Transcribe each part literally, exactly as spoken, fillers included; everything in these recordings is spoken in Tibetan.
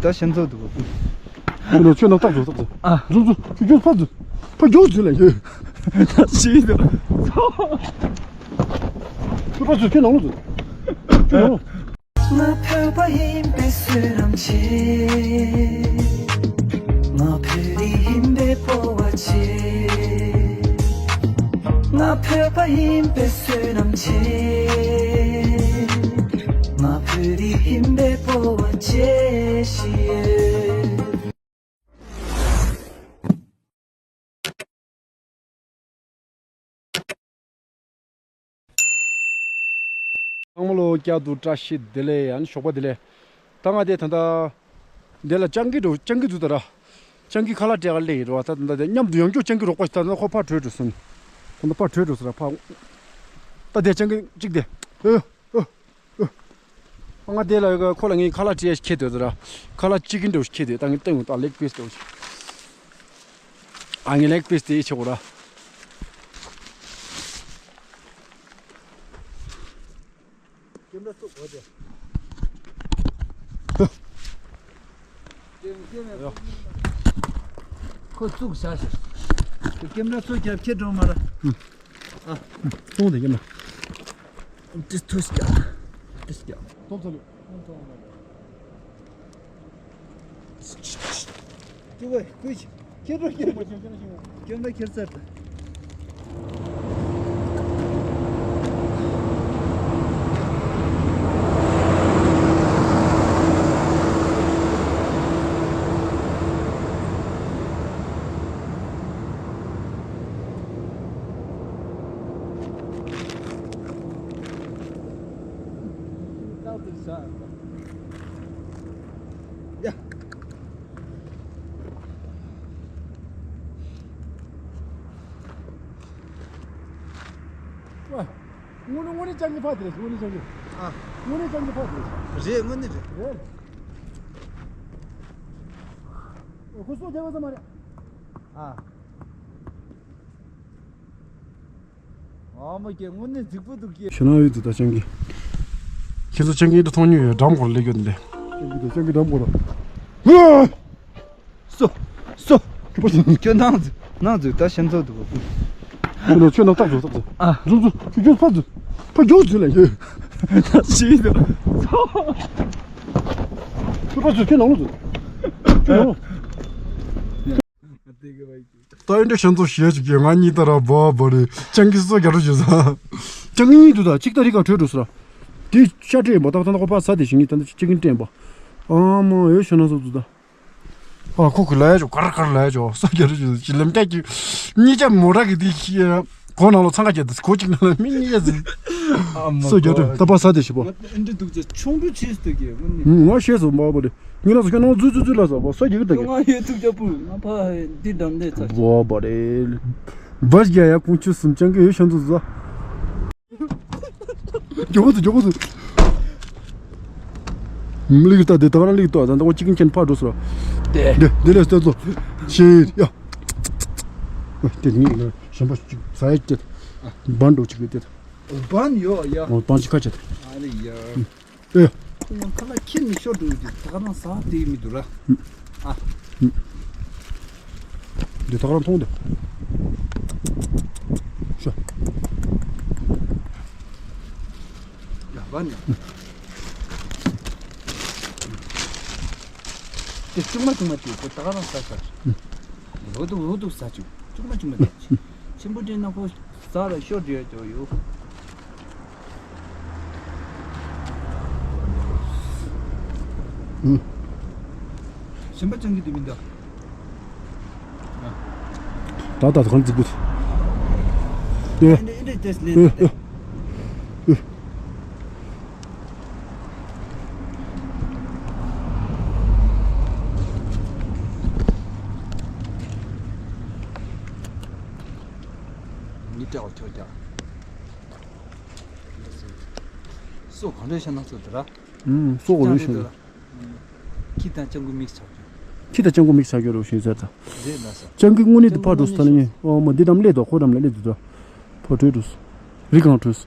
ད་ཤིན་ཙོ་འདུག་ཁྱོད་ནང་ཁྱོད་ནང་རྟགས་འཛུགས་རྟགས་འཛུགས། ཨ། འཛུགས་འཛུགས། ཁྱོད་ཁྱོད་ཕར་འཛུགས། ཕར་མགྱོགས་འཛུགས་ལ་ཡོད། ད་ཤི་འདུག་ཁྱོད་ཕར་འཛུགས། ཁྱོད་ནང་ལོགས་འཛུགས། ཁྱོད་ནང་ལོགས། ང་བོད་པ་ཡིན་པའི་བསོད་ནམས་ཆེ། ང་བོད་རིགས་ཡིན་པའི་སྤོབས་པ་ཆེ། ང་བོད་པ་ཡིན་པའི་བསོད་ནམས་ཆེ། ང་བོད་རིགས་ཡིན་པའི་སྤོབས་པ་ཆེ་ཞེས། ཚང་མ་ལོ་བསྐྱར་དུ་བཀྲ་ཤིས་བདེ་ལེགས། ཨ་ནི་ཞོགས་པ་བདེ་ལེགས། ད་ང་དེ་ད་ལྟ་འདི་ལ་སྤྱང་ཀི་འགྲོ། སྤྱང་ཀི་འཛུལ་ད་ར། སྤྱང་ཀི་ཁ་ལག་སྤྲད་ག་སླེབས་ཡིན་རོ། ད་ད་ད་མཉམ་དུ་ཡང་བསྐྱར་སྤྱང་ཀི་རོགས་པ་ཞིག་ད་ད་ཁོ་ཕར་བྲོས་འགྲོ་སོང་། ད་ད་ཕར་བྲོས་འགྲོ་སོང་ར་ཕར། ད་དེ་སྤྱང་ཀི་གཅིག་དེ། ཨོ་ཨོ་ཨོ། ང་དེ་ལ་ཁོ་ལ་ངས་ཁ་ལག་སྤྲད་ཁྱེར་འདོད་ད་ར། ཁ་ལག་གཅིག་གི་འགྲོ་ཁྱེར་དེ་ད་ངས་སྟོན་ད་ལེག་པིས་དེ། ཨ་ངའི་ལེག་པིས་དེ་ཆོག་ར། ཁོ་བཙུགས་བཞག་ཤག་ཀེམ་ར་ཚོ་རྒྱབ་ཁྱེར་འགྲོ་མ་ར། ཨ། གཏོང་དེ་ཀེམ་ར། ཏིས་ཐུས་ཀྱ། ཏིས་ཀྱ། གཏོང་ཚར་ལོ། ཀྱུ་བའི་ཀུ་ཅི། ཁྱེད་རང་ཁྱེད་རང་ཁྱེད་རང་ཁྱེད་རང་ཁྱེད་རང་ཁྱེད་རང་ཁྱེད་རང་། ཡ། ཝ། དངོས་གནས་དངོས་གནས་སྤྱང་ཀི་ཕག་དེ་རེད། དངོས་གནས་སྤྱང་ཀི། ཨ། དངོས་གནས་སྤྱང་ཀི་ཕག་དེ་རེད། རེད། དངོས་གནས་རེད། རེད། ཁོ་སོ་རྒྱག་ས་མ་རེད། ཨ། ཨ་མ་ཀྱེ། དངོས་གནས་རྫིག་པོ་འདུག་ཀྱེ། ཞེ་ན་ཡོད་འདུག་ད་སྤྱང་ཀི། ཁྱེད་ཚོ་སྤྱང་ཀི་འདི་མཐོང་མྱོང་ཡོད། འགྲམ་སྐོར་སླེབས་ཡོད་འདི། སྤྱང་ཀི་འདི་སྤྱང་ཀི་འགྲམ་སྐོར་ལ། ཨ། སོ། སོ། ཁྱོད་ནང་འཛུལ། ནང་འཛུལ། ད་ཤིན་ཙོ་འདུག་ཁྱོད་ནང་ཁྱོད་ནང་རྟགས་འཛུགས་རྟགས་འཛུགས། ཨ། འཛུགས་འཛུགས། ཁྱོད་ཁྱོད་ཕར་འཛུལ། ཕར་མགྱོགས་འཛུལ་ལ་ཡོད། ད་ཤི་འདུག་ཁྱོད་ཕར་འཛུལ། ཁྱོད་ནང་ལོགས་འཛུལ། ཁྱོད་ནང་ལོགས། ད་ཨེ་འདྲ་ཤིན་ཙོ་ཞེ་ཅིག་གིས་ང་གཉིས་ད་ར་བོ་བོ་རེད། སྤྱང་ཀི་སོ་རྒྱག་རོགས་བྱེད་ས། སྤྱང་ཀི་གཉིས་འདུག་ད་གཅིག་ད་རི་ཁ་བྲོས་འགྲོ་ས་ར། དེ་ཤ་སྤྲད་ཡིན་པ། ད་ད་ད་ཁོ་ཕར་ས་དེ་ཞིག་གཉིས་ད་ད་གཅིག་གིན་སྤྲད་པ། ཨ་མ་ཡོད་ཤོ་ན་སོ་འདུག་ད། ཨ་ཁོ་གི་ལ་ཡ་ཅོ་གར་གར་ལ་ཡ་ཅོ་སོ་རྒྱག་རོགས་བྱེད་ས་ཅི་ལམ་རྒྱག་གི། གཉིས་ཀ་མོ་ར་གི་དེ་ཤི། གོ་ནང་ལོ་འཚང་ཁ་རྒྱག་དུས་གོ་གཅིག་ནང་ལ་མི་གཉིས་ཀ་ཟིན། ཨ་མ་སོ་རྒྱག་རོགས་ད་པ་ས་དེ་ཞིག་པོ། ཨེ་འདྲ་འདུག་ཅེ་ཆུང་དུ་ཆེས་སུ་གི་དངོས་གནས། ང་ཤེས་སོ་མ་པོ་རེད། ངས་ལ་སོ་ཁྱོད་ནང་འཛུལ་འཛུལ་འཛུལ་ལ་ས་པོ་ས་རྒྱག་གི་ད་གི། ང་ཡོད་ཐུག་རྒྱ་པུ་ང་ཕ་འདི་འགྲམ་འདི་ཚ། བོ་བ་རེད། བ་རྒྱ་ཡ་ཀུང་ཆུ་གསུམ་ཅང་གི་ཡོད་ཤམ་འཛུལ་ཟ། མགྱོགས་པོ་འཛུལ་མགྱོགས་པོ་འཛུལ། མི་ལིག་ལྟ་དེ་ད་ག་རང་ལིག་ལྟ་ད་ད་ཁོ་གཅིག་གིན་ཁྱེད་ཕར་འགྲོ་སོ། དེ་དེ་དེ་ལས་སྟོན་ཚོ་ཤེས་ཡ། དེ་གཉིས་ལ་གཞན་པ་གཅིག་ཟ་ཡ་སྐྱེད། བན་འགྲོ་གཅིག་ལ་སྟེ། བན་ཡོད་ཡ། འོ་བན་གཅིག་ཁ་བྱེད། ཨ་རེ་ཡ། ཨེ། ཁོ་ཡང་ཁ་ལག་ཁྱེར་ནས་ཤོར་འགྲོ་གི་འདུག་ད་ག་རང་ཟ་བསྡད་མི་འདུག་ར། ཨ། འདི་ད་ག་རང་མཐོང་དེ། ཤོ། ཡ་བ་ནི། དེ་ཆུང་མ་ཆུང་མ་དེ་ཁོ་ད་ག་རང་ཟ་ཟ། འུ་ཐུག་འུ་ཐུག་ཟ་བྱུང་། ཆུང་མ་ཆུང་མ་དེ། ཆེན་པོ་དེ་ན་ཁོ་ཟ་ལ་ཤོར་འགྲོ་ཡ་ཅོ་ཡོད། ཨུ། གཞན་པ་སྤྱང་ཀི་དེ་མི་འདུག་ད་ད་གང་འཛིག་གི་འདུག་ཨེ་འདྲ་ཨེ་འདྲ་ཏེས་ལེན་ཨེ་ཏེ། ཨེ། མི་སྐྲག་པ་ཁྱོད་ཀྱང་། སོ་གང་འདྲ་ཤ་ན་ཚོད་དེ་ར། ཨུམ། སོ་གོ་རུ་ཤིང་། ཁྱི་དང་སྤྱང་ཀི་མིག་ཆགས་རྒྱུ། ཁྱི་དང་སྤྱང་ཀི་མིག་ཆགས་རྒྱུ་རུ་ཤིང་ཟེར་ད། རེད་ལ་ས། སྤྱང་ཀི་དངོས་གནས་དུ་ཕར་འགྲོ་ས་ལ་ཉེ། ཨོ་མ་འདི་འགྲམ་སླེབས་དོ་ཁོ་འགྲམ་ལ་སླེབས་དུ་ད། ཕར་བྲོས་འགྲོ་ས། རི་གང་བྲོས་ས།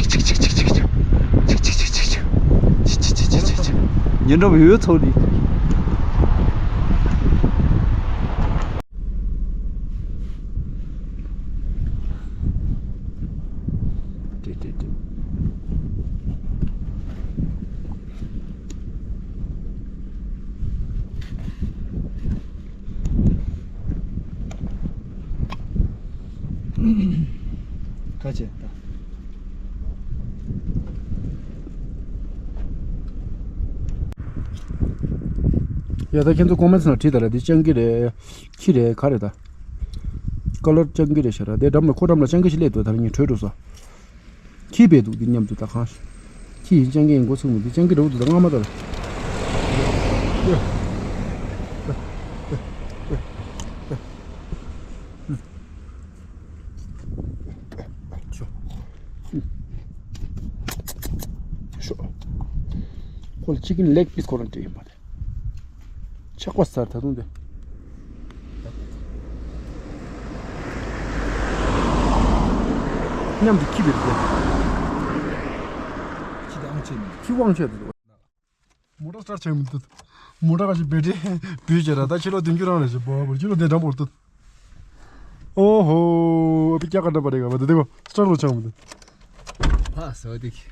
ཉེ་འགྲམ་ཡོད་ཚོགས་ནི། ཁ་ཆེ་ད། ཡ་ད་ཁྱེད་ཚོ་ཀོ་མེན་ཊི་ནང་བྲིས་དང་ར། འདི་སྤྱང་ཀི་རེད། ཁྱི་རེད། ག་རེད་ད། ཀ་ལར་སྤྱང་ཀི་རེད་ཤག་ར། དེ་འགྲམ་ལ་ཁོ་འགྲམ་ལ་སྤྱང་ཀི་ཞིག་སླེབས་འདུག་ད་ལ་ངས་བྲོས་འགྲོ་སོང་། ཁྱི་བས་འདུག་འདི་མཉམ་དུ་ད་གང་། ཁྱི་ཡིན་སྤྱང་ཀི་ཡིན་འགོ་ཚུགས་མི་འདི་སྤྱང་ཀི་འདྲ་བོ་འདུག་ད་རྔ་མ་ད་ལ། ཤོ། ཁོ་ལ་ཅི་ཀིན་ལེག་པིས་ཁོ་རང་སྤྲད་ཡིན་པ་རེད། ཆག་པ་ཟ་ད་དུང་དེ། མཉམ་དུ་ཁྱི་བེད་དེ། ཁྱི་དང་ཨང་ཆེ་ནི། ཁྱི་དབང་ཆེ་དེ། མོ་ཊ་སི་ཊར་ཆགས་མི་འདུག་མོ་ཊ་ག་ཞིག་བེད་ཊི་བུད་བྱས་ར། ད་ཕྱི་ལོགས་བདུན་ཅུ་རང་རེད་ཞེས་པོ་བོར་ཕྱི་ལོགས་དེ་འགྲམ་བོར་འདུག་ཨོ་ཧོ། ཨ་པི་སྐྱ་ཀ་འདྲ་པ་རེད་ག་བ་དེ་དེ་གོ་སི་ཊར་ལོ་ཆགས་མི་འདུག་ལྷག་སོ་དེ་གི།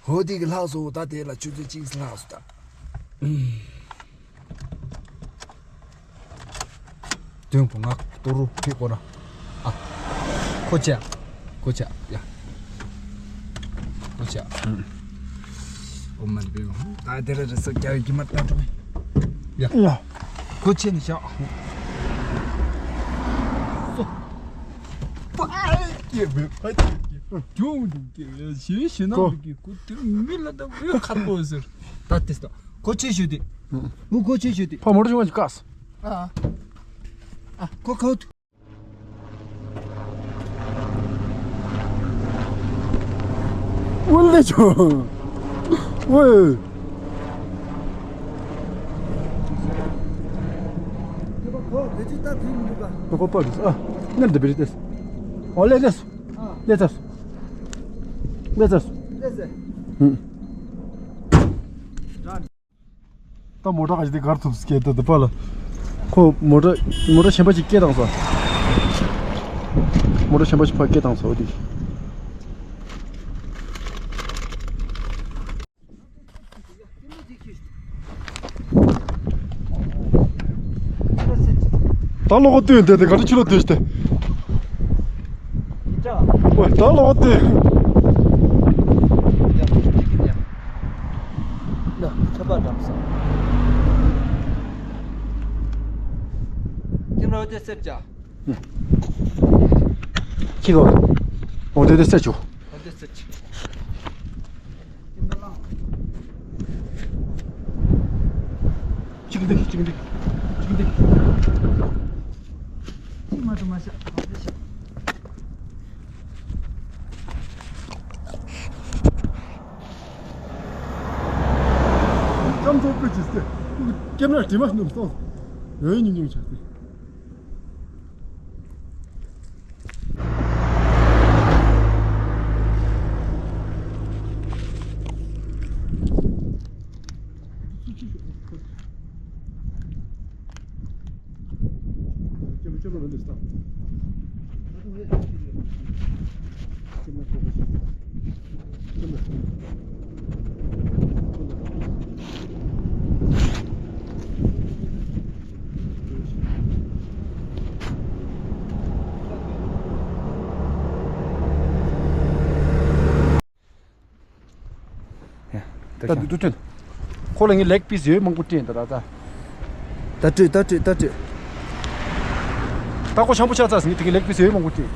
ཧོ་དེ་གི་ལྷག་སོ། ད་དེ་ལ་ཆུ་ཚོད་གཅིག་ལྷག་སོ་ད། དོན་གོ་ང་ཏོ་རུ་ཕི་གོ་ན། ཨ། ཁོ་ཆ། ཁོ་ཆ་ཡ། ཁོ་ཆ། ཨོ་མ་རི་བེ་ད་དེ་ར་རེ་ས་རྒྱ་ཡི་གི་མ་ཏན་ཏོ་ཡ། ཁོ་ཆེ་ནི་ཤ། སོ། པ་ཨེ་ཀྱེ་བེ་ཕ་ཀྱེ་ཀྱེ་ཀྱོ་འདུག་ཀྱེ་ཞེ་ཞེ་ན་ཀོ་འདུག་ཀྱེ་ཀོ་དེ་མི་ལ་ད་བེ་ཁར་པོ་ཟེར། ད་དེ་ས་ཁོ་ཆེ་ཤོས་དེ། ཨུ་ཁོ་ཆེ་ཤོས་དེ། ཕ་མོ་ར་ཤོང་བ་ཅིག་བཀག་ཨ། ཨ་ཁོ་ཁོ། ཨུ་ལེ་ཆོ། ཝེ། ཁོ་བེ་ཅི་ད་ཐིག་མི་འདུག་ག་ཁོ་པ་རེད། ཨ། ནར་དེ་བེ་རི་ཏེས། ཨོ་ལེ་ལེས། ཨ། ལེ་ཚར། ལེ་ཚར། ལེ་ཚར། ཧུམ། ད་མོ་ཊ་ག་ཞིག་དེ་གར་ཐུབ་སྐད་ད་དེ་པ་ལ། ཁོ་མོ་ཊ་མོ་ཊ་གཞན་པ་ཞིག་སྐད་བཏང་སོང་། མོ་ཊ་གཞན་པ་ཞིག་ཕར་སྐད་བཏང་སོང་འོ་དེ། ད་ལོག་ག་བཏོན་དེ་དེ་ག་རེ་ཕྱི་ལོག་བཏོན་ཤི་དེ། ཨོ་ད་ལོག་ག་བཏོན། ཁྱེད་རང་དེ་སེར་ཅག་ཁྱི་གོ། འོ་དེ་དེ་སེར་ཆུ། འོ་དེ་སེར་ཆུ། གཅིག་འདི་གཅིག་འདི་གཅིག་འདི། ཁྱི་མ་དུ་མ་ཤ། ཅམ་ཚོ་པི་ཅིས་ཏེ། ཀེམ་ར་དྲི་མ་སྣུམ་སོང་། ཡོད་ཉིང་ཉིང་ཆགས་ཏེ། ད་དུ་དུ་ཁོ་ལ་ངས་ལེག་པིས་ཡོད་མང་པོ་སྤྲད་ད་ར་ད། ད་སྤྲད་ད་སྤྲད་ད་སྤྲད། ད་ཁོ་ཆང་པོ་ཆགས་ཚར་ངས་དེ་གི་ལེག་པིས་ཡོད་མང་པོ་སྤྲད།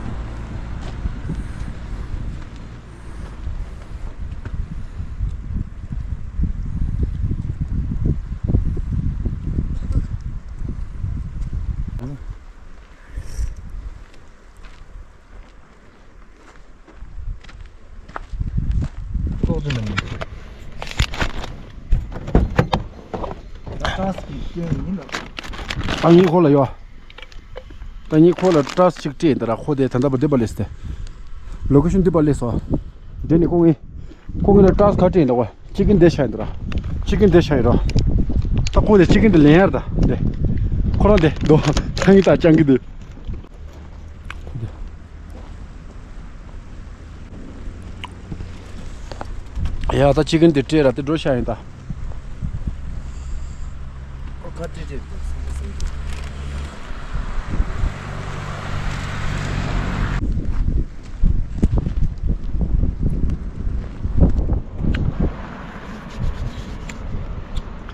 ཏོག་ཙམ་མི་འདུག་ད་ཏྲས་ཀྱི་སྐྱོན་ཡིན་ལ། ད་ངས་ཁོ་ལ་ཡོད། ད་ངས་ཁོ་ལ་ཏྲས་ཅིག་སྤྲད་ཡིན་ད་ར། ཁོ་དེ་ད་ལྟ་བ་འདི་པ་སླེབས་ཏེ། ལོ་ཀེ་ཤོན་འདི་པ་སླེབས་སོང་། འདི་ནི་ཁོ་ངས་ཁོ་ངས་ལ་ཏྲས་ཁ་སྤྲད་ཡིན་ད་གོ། ཅི་ཀིན་འདི་ཤ་ཡིན་ད་ར། ཅི་ཀིན་འདི་ཤ་ཡིན་ར། ད་ཁོ་དེ་ཅི་ཀིན་འདི་ལེན་ཡར་ད་འདི། ཁོ་རང་འདི་དོ་ཐང་གི་ད་ཅང་གི་འདི། ཡ་ད་ཅི་ཀིན་དེ་སྤྲད་ར་དེ་འགྲོ་ཤ་ཡིན་ད། ཨོ་ཁ་སྤྲད་སྤྲད།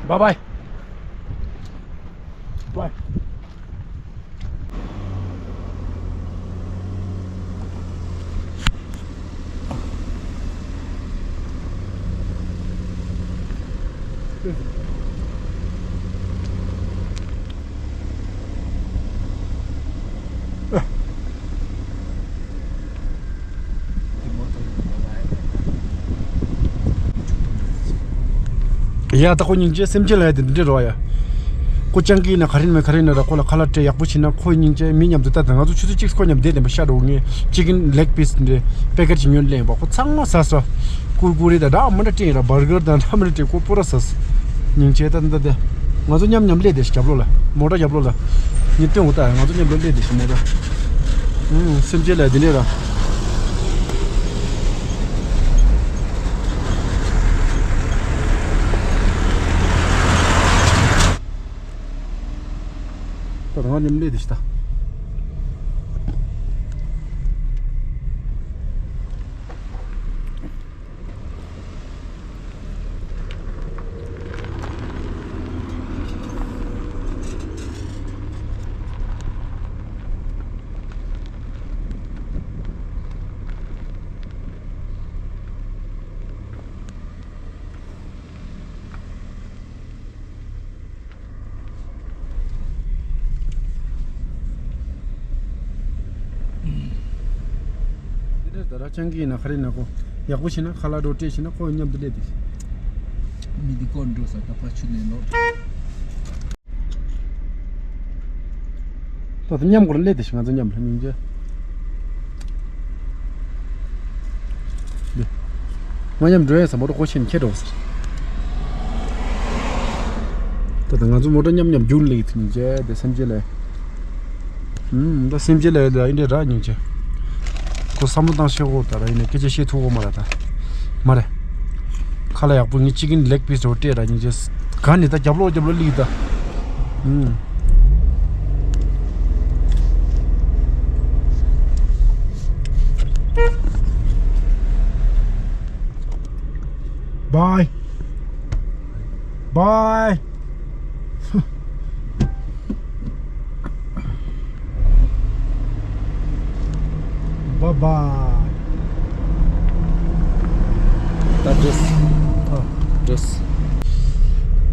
Bye bye. Bye. ཡ་ད་ཁོ་སྙིང་རྗེ་སེམས་ཅན་ལ་ཡ་དེ་འདྲ་རེད་བ་ཡ། ཁོ་སྤྱང་ཀི་ཡིན་ན་ག་རེ་ཡིན་ན་ག་རེ་ཡིན་ན་ར། ཁོ་ལ་ཁ་ལག་སྤྲད་ཡག་པོ་བྱིན་ན་ཁོ་སྙིང་རྗེ། མི་མཉམ་དུ་ད་ད་ང་ཚོ་ཆུ་ཚོད་གཅིག་ཁོ་མཉམ་བསྡད་དེ་མ་ཤ་འགྲོ་ངས་ཅི་ཀིན་ལེག་པིས་འདྲ་པེ་ཀེ་ཊི་ཅིག་ཉོས་ལེན་པ་ཁོ་ཚང་མ་ཟ་སོ། ཀུར་ཀུ་རེ་ད་འདྲ་མི་འདྲ་སྤྲད་ཡིན་ར། བར་གར་ད་འདྲ་མི་འདྲ་སྤྲད། ཁོ་པོ་ར་ཟ་སོ། སྙིང་རྗེ་ད་ད་ད། ང་ཚོ་མཉམ་མཉམ་སླེབས་དེ་རྒྱབ་ལོགས་ལ། མོ་ཊ་རྒྱབ་ལོགས་ལ། ངས་སྟོན་འོ་ད་ང་ཚོ་མཉམ་དུ་སླེབས་དེ་ཞིག་མོ་ཊ། ཨུམ་སེམས་ཅན་ལ་འདི་འདྲས་ར། ད་ང་མཉམ་སླེབས་དེ་ཞིག་ད། འདི་འདྲ་ད་ར་སྤྱང་ཀི་ཡིན་ན་ག་རེ་ཡིན་ན་ཁོ་ཡག་པོ་བྱས་ན་ཁ་ལག་འགྲོ་སྤྲད་བྱས་ན་ཁོ་མཉམ་དུ་སླེབས་དེ། མི་འདི་ཀོ་འགྲོ་ས་ད་ཕ་ཆུ་ནས་ལོག་ད་ལྟ་མཉམ་གོ་ལ་སླེབས་དེ་ཞིག་ང་ཚོ་མཉམ་ལ་སྙིང་རྗེ། འདི། ང་མཉམ་འགྲོ་ཡས་ས་མོ་ཊ་ཀོ་ཆེན་ཁྱེད་འགྲོ་ཟེར། ད་ལྟ་ང་ཚོ་མོ་ཊ་མཉམ་མཉམ་རྒྱུག་ལེགས་ཐུབ་སྙིང་རྗེ་དེ་སེམས་ཅན་ལས། ཨུམ་ད་སེམས་ཅན་ལས་ལ་ཨིན་འདྲ་ར་སྙིང་རྗེ། ཁོ་བསམ་བློ་བཏང་ཤེས་གོ་ད་ར་ཡིན་ན་སྐད་ཆ་བཤད་ཐུབ་གོ་མ་ར་ད། མ་རེད། ཁ་ལག་ཡག་པོ་ངས་ཅི་ཀིན་ལེག་པིས་རོ་སྤྲད་ར་སྙིང་རྗེ། ག་ནས་ད་རྒྱབ་ལོགས་རྒྱབ་ལོགས་ལིག་ད། ཨུམ། Bye. Bye. Bye bye. ད་འགྲོ།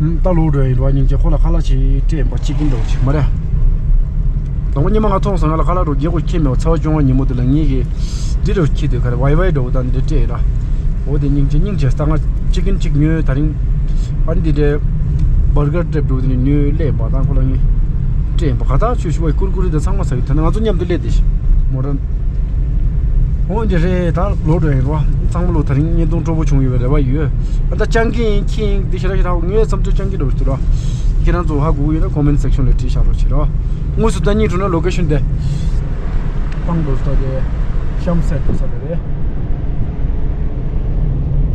ཨ། འགྲོ། ད་ལོག་འགྲོ་ཡིན་རོ། སྙིང་རྗེ། ཁོ་ལ་ཁ་ལག་ཅིག་སྤྲད་པ། ཅི་གིན་འགྲོ་ཅིག་མ་རེད། དང་པོ་ཉི་མ་ང་མཐོང་སོང་། ང་ལ་ཁ་ལག་འགྲོ་རྒྱག་དགོས་ཁྱེད་མེད་པ། ཚ་བ་བཅོ་ལྔ་ཉིན་མོ་དེ་ལ་ངེད་ཀྱིས་འདི་རུ་ཁྱེད་དུས་ཁ་རེ་ཝའི་ཝའི་འགྲོ་དང་འདི་སྤྲད་ཡིན་ར། འོ་དེ་སྙིང་རྗེ། སྙིང་རྗེ། ད་ང་ཅི་གིན་ཅིག་ཉོས། ད་རིང་ཨ་འདི་འདྲའི་བར་གར་སྤྲད་འགྲོ་དེ་ནི་ཉོས་སླེབས་པ། ད་ཁོ་ལ་ངས་སྤྲད་ཡིན་པ། ག་ད་ཆུ་ཤུ་བའི་ཀུར་ཀུ་རེ་དེ་ཚང་མ་ཟ་གི། ད་ནི་ང་ཚོ་མཉམ་དུ་སླེབས་དེ་ཤི་མོ་ར། འོ་འདི་རེད། ད་ལོག་འགྲོ་ཡིན་རོ། ཚང་མ་ལོ་ད་རིང་བརྙན་ཐུང་སྤྲོ་པོ་བྱུང་ཡོད་པའི་རེ་བ་ཡོད། ཨ་ད་སྤྱང་ཀི་ཡིན་ཁྱི་ཡིན་འདི་ཞེ་དྲག་ཞེ་དྲག་ངས་བསམ་ཚུལ་སྤྱང་ཀི་འགྲོ་ཞུ་རོ། ཁྱེད་རང་ཚོ་ཧ་གོ་གི་ཡོད་ན་ཀོ་མེན་སེག་ཤོན་ལ་བྲིས་བཞག་རོགས་བྱེད་རོགས། དངོས་སུ་ལྟ་སྙིང་བྲོ་ན་ལོ་ཀེ་ཤོན་དེ། སྤང་འགྲོ་ས་དེ། གཤམ་གསལ་འགྲོ་ས་དེ་རེད།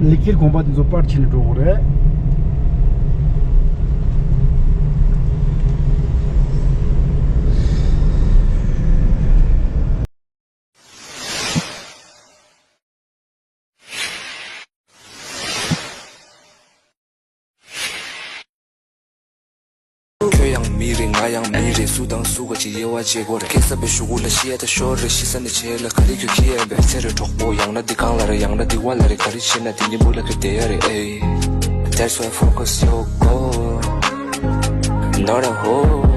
ལི་ཁིར་དགོན་པ་དེ་ཚོ་པར་ཕྱིན་ནས་འགྲོ་དགོས་རེད། ཁྱོད་ཡང་མི་རེད། ང་ཡང་མི་རེད། སུ་དང་སུ་ག་ཅིག་དབྱེ་བ་འབྱེད་དགོས་རེད། སྐྱེ་ས་པའི་གཞུག་གུ་ལ་ཤི་ཡ་ད་ཤོར་རེད། ཤི་ས་ནས་བྱེད་ལ་ག་རེ་ཁྱོད་ཁྱི་ཡན་པས། ཚེ་རེ་གྲོགས་པོ་ཡང་ན་འདི་གང་ལ་རེད། ཡང་ན་འདི་བ་ལ་རེད། ག་རེ་བྱེད་ན་འདི་ཉིན་བུ་ལ་ག་བསྡད་ཡ་རེད། ཨེ། That's why focus your goal, not a hole.